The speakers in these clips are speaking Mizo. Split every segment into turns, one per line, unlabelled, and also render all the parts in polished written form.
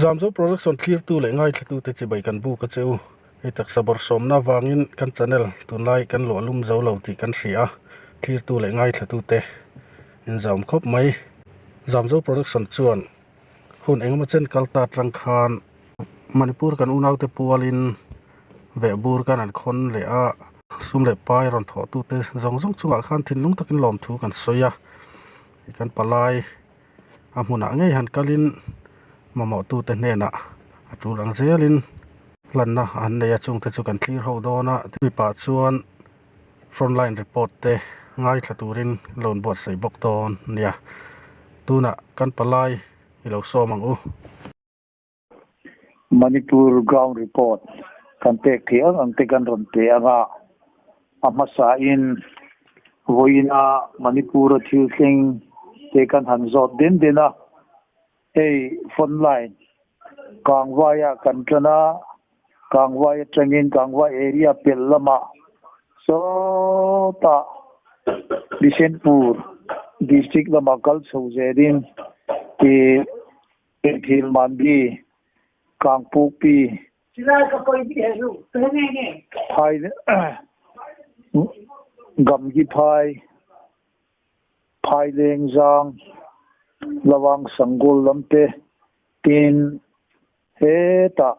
Zamzo Production thlirtu leh ngaithlatute chibai kan buk a che u. Hei taksa bawrhsawmna avangin kan channel tunlai kan luah lum zo lo tih kan hria a, thlirtu leh ngaithlatute inzawm khawp mai. Zamzo Production chuan hun engemaw chen kal ta atang khan Manipur kan unaute pualin vehbur kan an khawn leh a, sum leh pai rawn thawhtute zawng zawng chungah khan thinlung takin lawmthu kan sawi a, kan palai a hmunah ngei han kalin mamawhtute hnenah a tul ang zelin hlanna an nei a chungte chu kan thlir ho dawn a mipa chuan front line report te ngaithla turin loan buatsaih bawk dawn nia tunah kan palai i lo sawm ang u.
Manipur ground report kan pek theih ang ang te kan rawn pe ang a, a hmasain vawiina Manipur-a thil thleng te kan han zawt den den a, hei phone line Kangvai-ah kan tan a, Kangvai atangin Kangvai area pelh lamah sawtah Bishenpur district lamah kal chho zelin ih Thil Mandi, Kangpukpi, Phai Gamgi Phai, Phailengzang, Lawang Sangul lam te tin hetah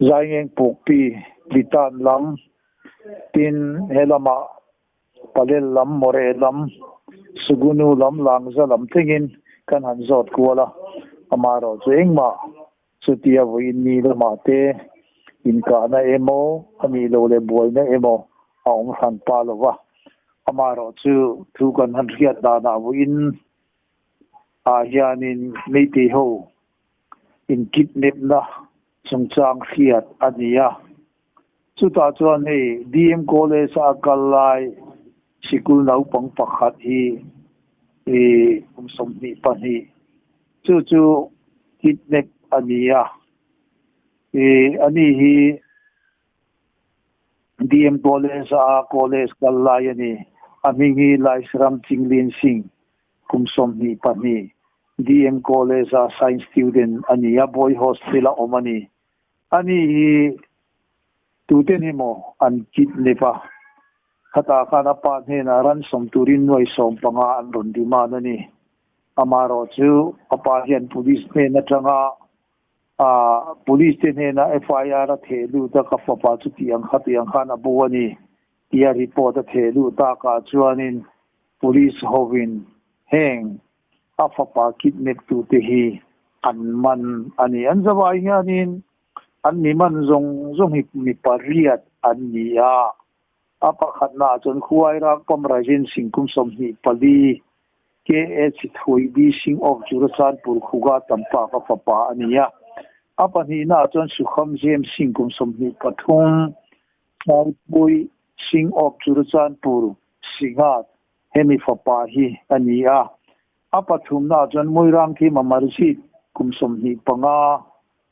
Zaingeng Pukpi, Litan lam tin helamah Palel lam, Mawreh lam, Sugunu lam, Langza lam thlengin kan han zawt kual a, amaherawh chu engmah chutia vawiin ni lamah te inkahna emaw a nih loh leh buaina emaw a awm hran pa lo va, amaherawh chu thu kan han hriat danah vawiin ah hianin Meitei ho inkidnap-na chungchang hriat a ni a. Chutah chuan hei DM College a kal lai sikul naupang pakhat hi i kum 22 chu chu kidnap a ni a, i ani hi DM College a college kal lai a ni. A hming hi Laisram Chinglin Singh kum 22 DM College a science student a ni a, boy hostel a awm a ni. Ani hi tuten emaw an kidnap a, khatah khan a pa hnenah ransom turin nuai 15 an rawn demand a ni. Amaherawh chu a pa hian police hnen atanga police te hnena FIR a theh lut a, ka fapa chu tih ang kha tih ang khan a bo a ni tia report a theh lut takah chuanin police hovin heng a fapa kidnap tute hi an man a ni. An zavai hianin an mi man zawng zawng hi mi pariat an ni a. A pakhatnaah chuan Khuairang Pam Rajen Singh kum 24, KH Thuibi Singh of Churachandpur Khuga Tampak a fapa a ni a. A pahnihnaah chuan Sukham Jem Singh kum 23, Tlaipui Singh of Churachandpur Singhat Hemi fapa hi a ni a, a pathumnaah chuan Muirang Thim Amarjit kum 25,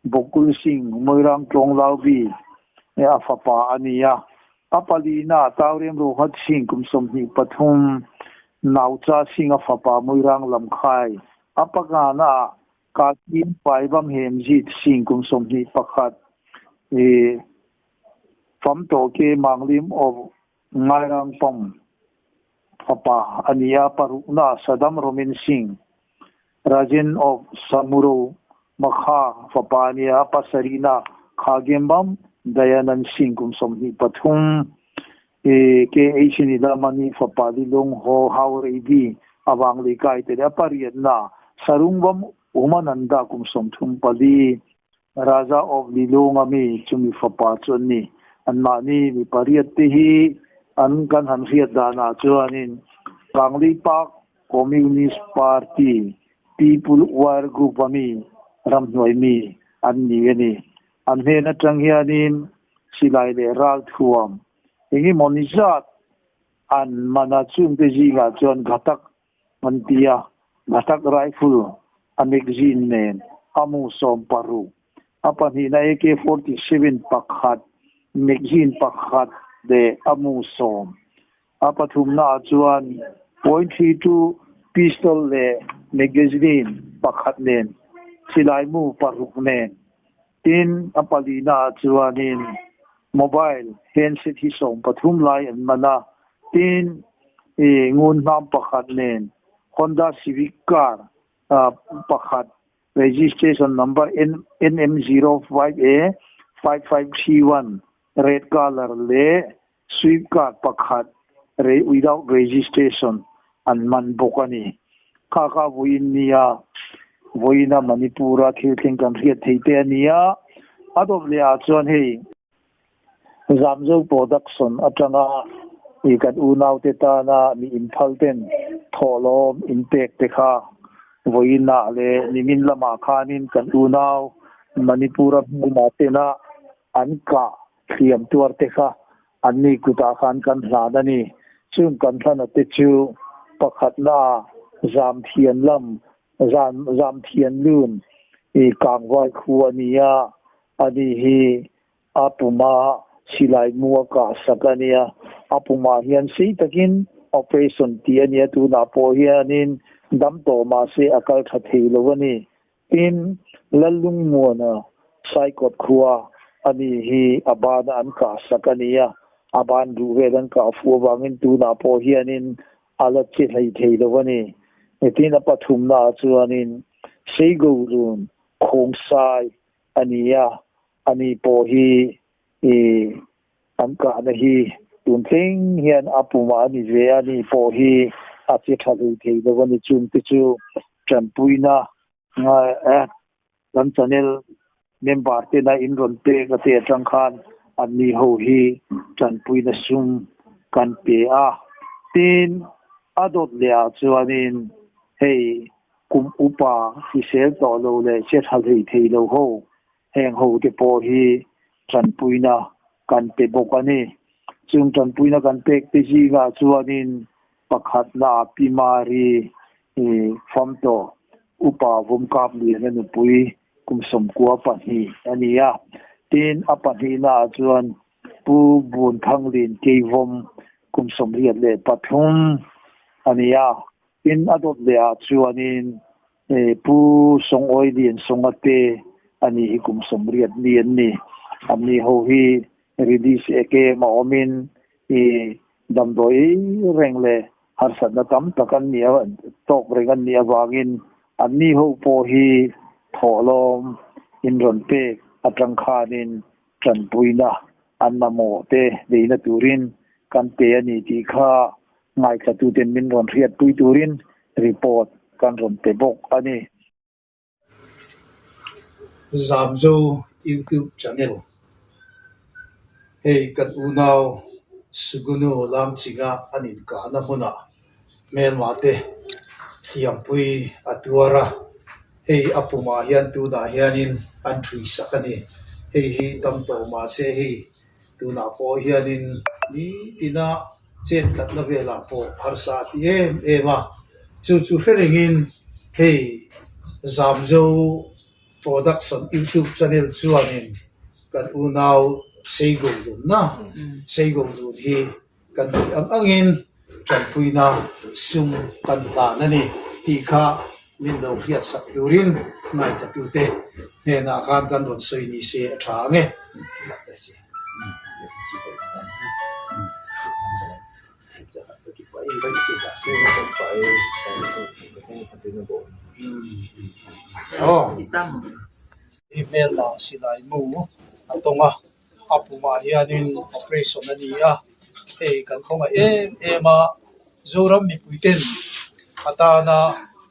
Bokul Singh Muirang Tlawnglaubi a fapa a ni a, a palinaah Taurem Rohat Singh kum 23, Naucha Singh a fapa Muirang Lamkhai, a panganaah Kakim Paibam Hemjit Singh kum 21, Famtawke Manglim of Ngairang Pam fapa a ni a, parukna Saddam Romin Singh, Rajen of Samuro Makha fapa a ni a, pasarihna Khagembam Dayanand Singh kum 23, KH Nilamani fapa Lilong Ho Hau Reibi awang lei kai te leh a pariatna Sarungbam Umananda kum 34, Raja of Lilong a mi chumi fapa chu an ni. Anmahni mi pariat te hi an kan han hriat danah chuanin Kangli Park Communist Party People War Group a mi ramhnuai mi an ni a ni. An hnen atang hianin silai leh ral thuam engemaw ni zat an mana chungte zingah chuan Ghatak an ti a, Ghatak rifle a magazine nen a mu 16, a pahnihna AK-47 pakhat, magazine pakhat leh a mu 10, a pathumnaah chuan .32 Pistol leh magazine pakhat nen, silaimu paruk nen. Tin, a palina ah chuanin mobile handset hi 13 lai an man a. Tin, ngun hnam pakhat nen Honda Civic car pakhat registration number NM05A 5531 red colour leh Swift car pakhat without registration an man bawk a ni. Kha kha vawiin nia vawiina Manipur-a thil thleng kan hriat thei te a ni a, a dawp leh ah chuan hei Zamzo Production atanga i kan unaute tana mi inphal ten thawhlawm inpek te kha vawiinah leh nimin lamah khanin kan unau Manipur-a hmunah tena an kah hliam tuar te kha anni kutah khan kan hlan a ni. Chung kan hlana te chu pakhatna Zamthian lam Zam Zamthian lun i Kangvai khu a ni a, ani hi a puma silai mu a kah sak a nia. A pumah hian sei takin operation tih a nia, tunah pawh hianin dam tawh mahse a kal tha thei lo a ni. Tin, Lallungmuana Saikawt khua a ni hi a bana an kah sak a ni a, a ban duh vel an kah fuh avangin tunah pawh hianin a la che hlei thei lo a ni. Tin, a pathumnaah chuanin Seigolun Khawngsai a ni a, ani pawh hi i an kahna hi tun thleng hian a pumah a ni ve a, ni pawh hi a che tha hlei thei lo a ni. Chungte chu tanpuina kan channel member tena in rawn pek a te atang khan anni ho hi tanpuina sum kan pe a. Tin, a dawt leh ah chuanin hei kum upa hrisel tawh lo leh che tha hlei thei lo ho Heng hote pawh hi tanpuina kan pe bawk a ni. Chung tanpuina kan pek te zingah chuanin pakhatna Pi Mari Famto Upa Vawmkap Liana nupui kum 92 a ni a. Tin, a pahnihnaah chuan Pu Bunthanglin Keivawm kum 83 a ni a. Tin, a dawt lehah chuanin Pu Songawi Lian Songa te a ni hi kum 80 mi an ni. Anni ho hi release eke a awmin i damdawi reng leh harsatna tam tak an nih tawk reng an nih avangin anni ho pawh hi thawhlawm in rawn pek atang khanin tanpuina an mamawh te leina turin kan pe a ni tih kha ngaithlatuten min rawn hriatpui turin report kan rawn pe bawk a ni.
Zamzo YouTube channel Hei kan unau Sugunu Lamchinga an inkahna hmunah hmelma te hliampui a tuar a, hei a pumah hian tunah hianin an ṭhui sak a ni. Hei hi dam tawh mahse hei Tunah pawh hianin nitina chet tlatna velah pawh harsa a ti em em a, chu chu hre rengin hei Zamzo Production YouTube channel chuanin kan unau Seigolunna Seigolun hi kan tih ang angin tanpuina sum kan hlan a ni tih kha min lo hriatsak turin ngaihtuahtute hnenah khan kan rawn sawi ni se a tha ang e. Email ah silai mu a tawng a, a pumah hianin operation a ni a, hei kan khawngaih em em a, Zoram mipui ten atana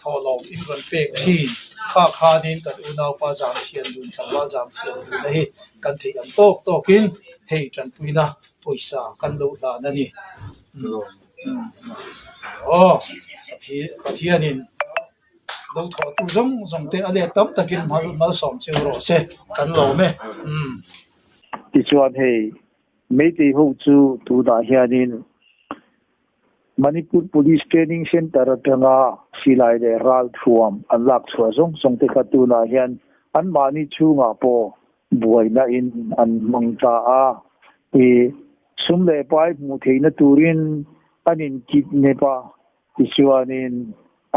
thawhlawm in rawn pek thin kha khanin kan unaupa zam thian dun tlangval zam thian dun na hi kan theih ang tawk tawkin hei tanpuina pawisa kan lo hlan a ni. Aw Pathianin. Lo thawhtu zawng zawng te a let tam takin malsawm cheu rawh se kan lawm e. Umm.
Tichuan hei Meitei ho chu tunah hianin Manipur Police Training Centre atanga silai leh ralthuam an lak chhuah zawng zawng te kha tunah hian anmahni chhungah pawh buaina in an hmang ta a. I sum leh pai hmuh theihna turin an inkidnap a, tichuanin.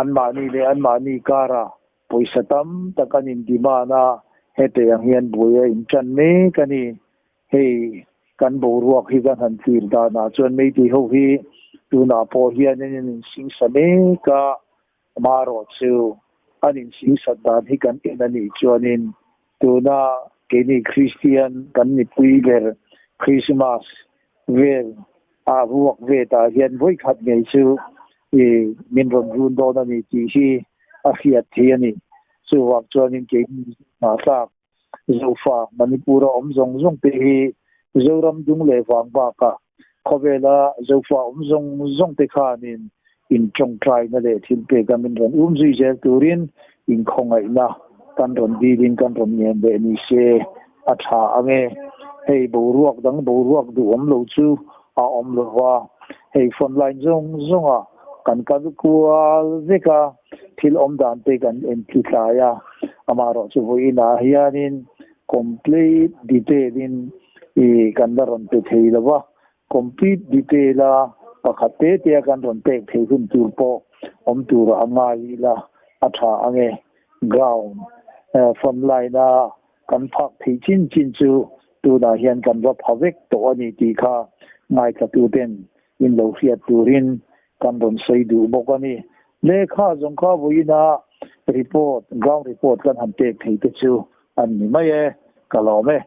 Anmahni leh anmahni kara pawisa tam tak an in demand a, hete ang hian buai a intan mek a ni. Hei kan boruak hi kan han thlir danah chuan Meitei ho hi tunah pawh hian an insingsa mek a, amaherawhchu an insingsat dan hi kan en a nih chuanin tuna keini Kristian kan mipui ber Krismas vel a ruak ve tah hian vawikhat ngei chu min rawn run dawn a ni tih hi a hriat thei a ni. Chuvang chuanin keini hnahthlak Zofa, Manipur-a awm zawng zawng te hi Zoram dung leh vang bakah khawvela Zofa awm zawng zawng te khanin intawngtaina leh thilpeka min rawn um zui zel turin inkhawngaihna kan rawn dilin kan rawn ngen leh ni se a tha ang e. Hei boruak dang boruak duhawm lo chu a awm lo va, hei phone line zawng zawnga kan kal kual vek a, thil awm dan te kan en tlu tlai a, amaherawhchu vawiinah hianin complete detail in i kan la rawn pe thei lo va, complete detail a pakhat te te a kan rawn pek thei hun tur pawh awm turah a ngai ila a tha ang e. Ground front line a kan phak thei chin chin chu tunah hian kan va pha vek tawh a ni tih kha ngaithlatuten in lo hriat turin kan rawn sawi duh bawk a ni. Lehkha zawng kha vawiina report, ground report kan han pek thei te chu an ni mai e, ka lawm e.